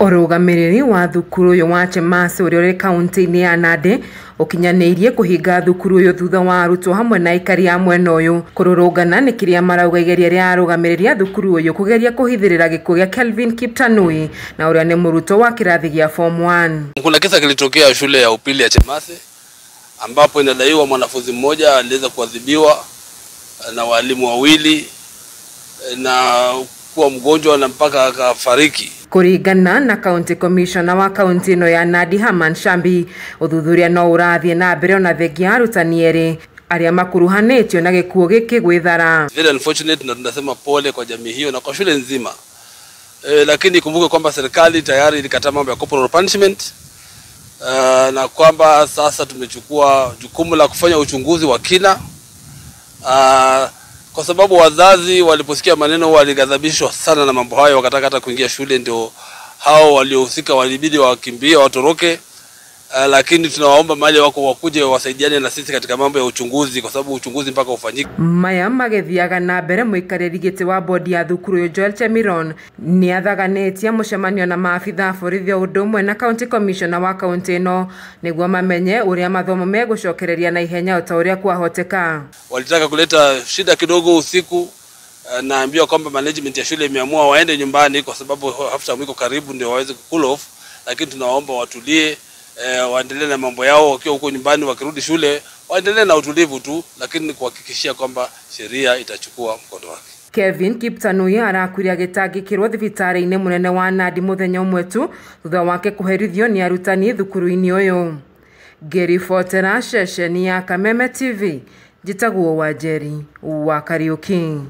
Ũrũgamĩrĩri wa thukuru ũyũ wa Chemase ũrĩa ũrĩ kaunti-inĩ ya Nandi ũkinyanĩirie kũhinga thukuru ũyũ thutha wa arutwo hamwe na aikari a mwena ũyũ kũrũrũngana nĩ kĩrĩa marauga igeria rĩa arũgamĩrĩri a thukuru ũyũ kũgeria kũhithĩrĩra gĩkuũ gĩa Kelvin Kiptanui na ũrĩa nĩ mũrutwo wa kĩrathi gĩa form 1. Kuna kisa kilitokea shule ya upili ya Chemase ambapo inadaiwa mwanafunzi mmoja aliweza kuadhibiwa na walimu wawili na kuwa mgonjwa na mpaka akafariki. Kũringana na county commissioner wa kaunti ĩno ya Nandi Herman Shambi, ũthuthuria no ũrathiĩ na mbere ona thengia arutani erĩ arĩa makuruhanĩtio na gĩkuũ gĩkĩ gwĩthara. Very unfortunate, na tunasema pole kwa jamii hiyo na kwa shule nzima. Lakini kumbuke kwamba serikali tayari ilikataa mambo ya corporal punishment, na kwamba sasa tumechukua jukumu la kufanya uchunguzi wa kina, kwa sababu wazazi waliposikia maneno walighadhabishwa sana na mambo hayo, wakataka hata kuingia shule, ndio hao waliohusika walibidi wakimbie watoroke. Lakini tunawaomba mahali wako wakuje wasaidiane na sisi katika mambo ya uchunguzi, kwa sababu uchunguzi mpaka ufanyike. Maya magĩthiaga na mbere mũikarĩri gĩtĩ wa bodi ya thukuru ũyũ Joel Chemiron nĩ athaganĩtie mũcemanio na maabitha a borithi o ũndũ ũmwe na county commissioner wa kaunti ĩno nĩguo mamenye ũrĩa mathomo megũcokereria na ihenya o ta ũrĩa kwahoteka. Walitaka kuleta shida kidogo usiku, naambiwa kwamba management ya shule imeamua waende nyumbani kwa sababu half term iko karibu ndio waweze cool off, lakini tunawaomba watulie, waendelee na mambo yao wakiwa huko nyumbani, wakirudi shule waendelee na utulivu tu, lakini kuhakikishia kwamba sheria itachukua mkondo wake. Kevin Kiptanui arakuire agĩtangĩkĩrwo thibitarĩ-inĩ mũnene wa Nandi mũthenya ũmwe tu thutha wake kũherithio nĩ arutani thukuru-inĩ ũyũ. Ngĩribotera ceceni ya Kameme TV, njĩtagwo Wanjeri wa Kariũki.